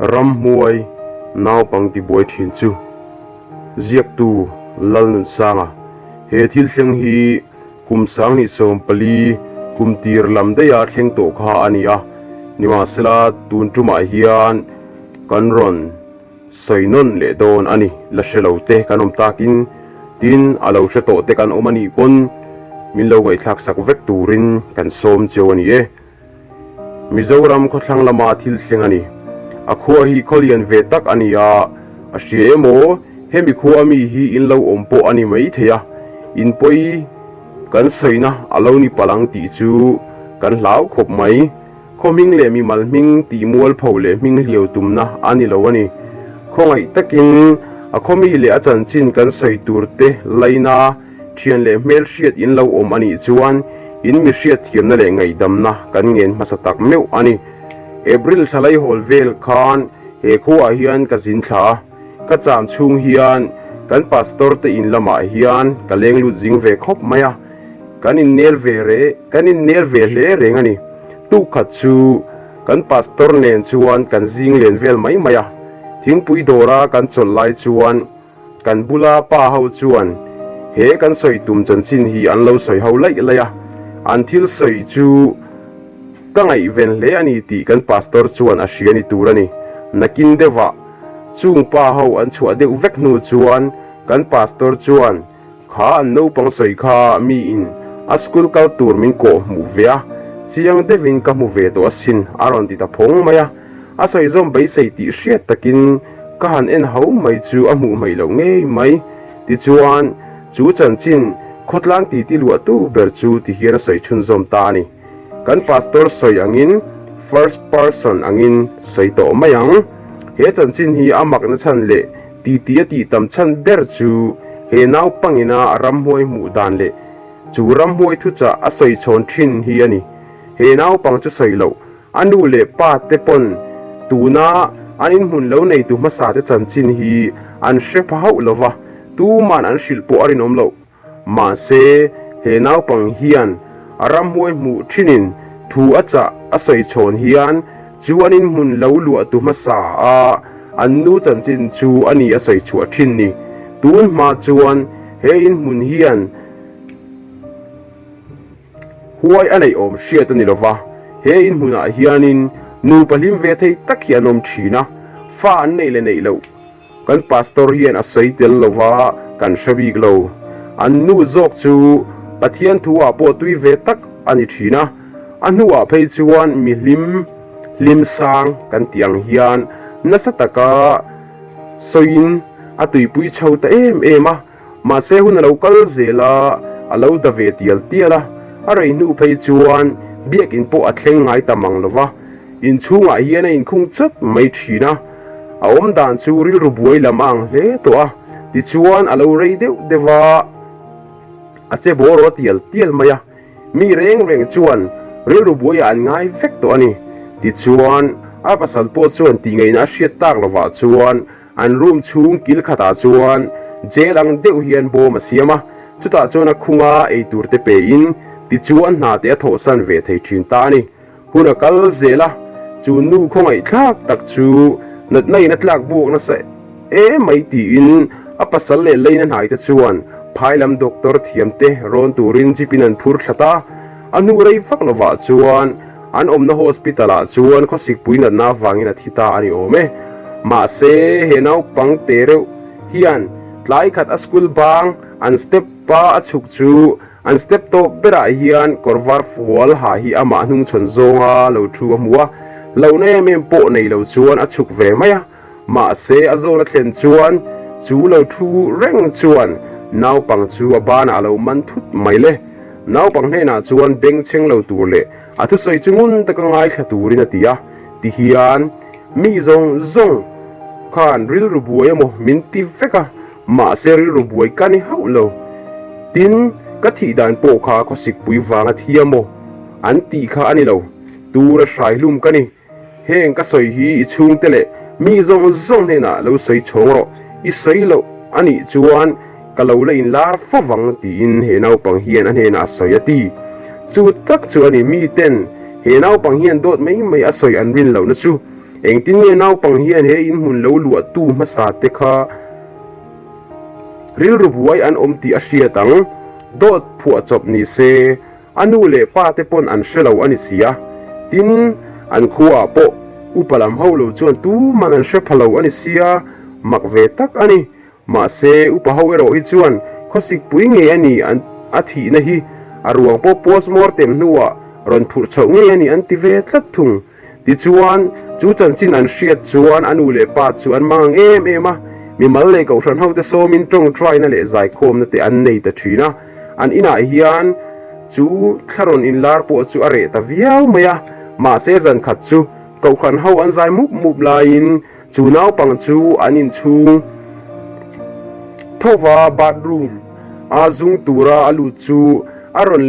Ramhmuai naupang tibuai thin chu ziaktu Lalnunsanga he thil thleng hi kum 2014 kum tir lam daiha thleng tawh kha a ni a, nimahsela tun tumah hian kan rawn sawi nawn leh dawn a ni. La hre lo te kan awm takin tin a lo hre tawh te kan awm a nih pawn min lo ngaihthlak sak vek turin kan sawm cheu a ni e. Mizoram khawthlang lama thil thleng a ni. A khua hi khaw lian ve tak a ni a, a hria emaw hemi khua ami hi in lo awm pawh a ni mai thei a, in pawi kan sawina a lo ni palh ang tih chu kan hlau khawp mai. Khaw hming leh mimal hming tih mualpho leh hming hliau tumna a ni lo a ni. Khawngaih takin a khaw mi leh a chanchin kan sawi tur te laina Thian leh hmelhriat in lo awm a nih chuan in mi hriatthiamna leh ngaihdamna kan ngen hmasa tak meuh a ni. April thla laihawl vel khan he khuaah hian ka zin thla a, ka cham chhung hian kan pastor te in lamah hian ka leng lut zing ve khawp mai a, kan innel ve re kan innel ve hle reng a ni. Tuk khat chu kan pastor nen chuan kan zing len vel mai mai a, thingpui dawra kan chawlh lai chuan, Kan bula pa ho chuan he kan sawi tum chanchin hi an lo sawi ho laih laih a, an thil sawi chu ka ngaihven hle a ni tih kan pastor chuan a hria ni tur a ni. Nakin deuhah chung pa ho an chhuah deuh vek hnu chuan kan pastor chuan kha an naupang sawi kha miin a school kal tur min kawh hmuh ve a, chiang deuhin ka hmu ve tawh asin a rawn ti ta phawng mai a. A sawi zawm beisei tih hriat takin ka han en ho mai chu a hmuh hmaih loh ngei mai. Tichuan, chu chanchin khawtlang titi luahtu ber chu ti hian a sawi chhunzawm ta a ni. Kan pastor sawi angin first person angin sawi tawh mai ang. He chanchin hi a makna chhan leh titi a tih tam chhan ber chu he naupangina a ramhuai hmuh dan leh chu ramhuai thuchah a sawi chhawn thin hi a ni. He naupang chu sawi loh A nu leh pa te pawn tuna an inhmun lo neitu hmasa te chanchin hi an hre pha hauh lo va, tuman an hrilh pawh a rinawm loh. Mahse, he naupang hian a ramhuai hmuh thinin thu a chah a sawi chhawn hian chu an inhmun lo luahtu hmasa a an nu chanchin chu a ni a sawi chhuah thin ni. Tun hma chuan he inhmun hian. Huai a neih awm hriat a ni lova, he in hmunah hianin nupa hlim ve thei tak hi an awm thin a, fa an neih leh neih loh kan pastor hian a sawi tel lova kan hre bik lo. An nu zawk chu Pathian thu ah pawh tui ve tak a ni thin a, a hnuah phei chuan mi hlim hlim sang kan tih ang hian nasa taka sawiin a tuipui chho ta em em a. Mahse hun a lo kal zel a, a lo da ve tial tial a, a rei hnu phei chuan biakinn pawh a thleng ngai ta mang lo va, inchhungah hian a inkhung chat mai thin a, a awm dan chu rilru buai lam a ang hle tawh a, tichuan a lo rei deuh deuh a, a che bawr aw tial tial mai a, mi reng reng chuan rilru buaiah an ngai vek tawh a ni. Tichuan a pasal pawh chuan tih ngaihna a hriat tak lovah chuan An room chhung kil khatah chuan jail ang deuh hian bawm a siam a, chutah chuan a khunga eitur te pein tichuan hna te a thawhsan ve thei thin ta a ni. Hun a kal zel a, chu nu khawngaihthlak tak chu natna in a tlak buak nasa emai tiin a pasal leh leina hnai te chuan phai lam doctor thiam te rawn turin jeep in an phur thlat a, a hnu rei vak lovah chuan An awmna hospital ah chuan khawsikpui natna avangin a thi ta a ni awm e. Mahse, he naupang te reuh hian tlai khat a school bang an step pa a chhuk chu an step tawp berah hian kawr var fual ha hi amah hnungchhawn zawnga lo thu a hmu a, lohna em em pawh nei lo chuan a chhuk ve mai a. Mahse, a zawn a thlen chuan chu lo thu reng chuan naupang chu a banah a lo man thut mai le. Naupang hnenah chuan bengchheng lo tur leh A thusawi chu ngun taka ngaithla turin a ti a, tihian mi zawng zawng khan rilru buai emaw min ti vek a, mahse rilru buai ka ni hauh lo. Tin, ka thih dan pawh kha khawsikpui vanga thi emaw an tih kha a ni lo, tura hrai hlum ka ni. Heng ka sawi hi i chhungte leh mi zawng zawng hnenah lo sawi chhawng rawh, i sawi loh a nih chuan ka lo la inlar fo vang tiin he naupang hian a hnenah a sawi a ti. Chu tak chu a ni, miten he naupang hian dawt mai mai a sawi an rin lohna chu. Engtin nge naupang hian he inhmun lo luahtu hmasa te kha rilru buai an awm tih a hriat ang? Dawt phuahchawp ni se, a nu leh pa te pawn an hre lo a ni si a. Tin, an khuaah pawh upa lam ho lo chuan tuman an hre pha lo a ni sia, mak ve tak a ni. Mahse, upa ho erawh hi chuan khawsikpui ngei a ni an a thihna hi a ruang pawh postmortem hnuah rawn phurh chhoh ngei a ni an ti ve tlat thung. Tichuan, chu chanchin an hriat chuan a nu leh pa chu an mang ang em em a, mimal leh kohhran hote sawmin tawngtaina leh zaikhawmna te an nei ta thin a. An inah hian chu thla rawn inlar pawh chu a reh ta viau mai a, mahse zankhat chu kohhran ho an zai mup mup laiin Chu naupang chu an inchhung thova bathroom a zung tura a lut chu a rawn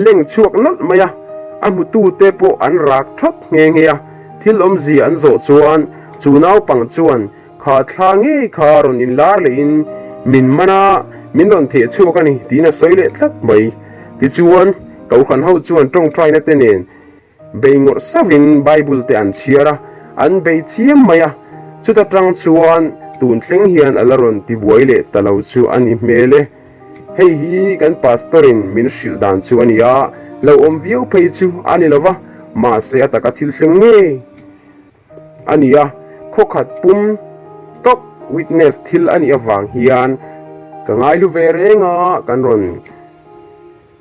leng chhuak nawlh mai a, a hmutute pawh an rak thawt nghe nghe a. Thil awmzia an zawh chuan chu naupang chuan kha thla ngei kha rawn inlar lehin min man a, min rawn theh chhuak a ni tiin a sawi leh tlat mai. Tichuan, Kohhran ho chuan tawngtaina te nen Bei ngawrh sauhin Bible te an chhiar a, an bei chiam mai a, chuta tang chuan tun thleng hian a la rawn ti buai leh ta lo chu a ni hmel e. Hei hi kan pastor in min hrilh dan chu a ni a, lo awm viau phei chu a ni lo va, mahse a taka thil thleng ngei a ni a, khawkhat pum tawp witness thil a nih avang hian ka ngaihlu ve reng a, kan rawn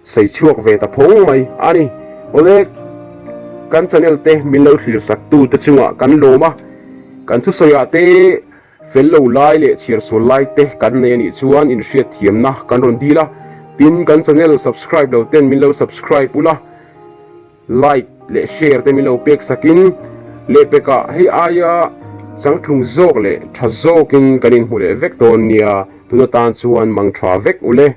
Sawi chhuak ve ta phawng mai a ni. Awle, kan channel te min lo thlir sak tu te chungah kan lawm a, kan thusawiah te fel lo lai leh chhiar sual lai te kan nei a nih chuan inhriat thiamna kan rawn dil a, tin kan channel subscribe lo ten min lo subscribe ula, Like leh share te min lo pek sakin lehpekah hei aia changtlung zawk leh tha zawkin kan inhmu leh vek dawn nia, tun atan chuan mang tha vek ule.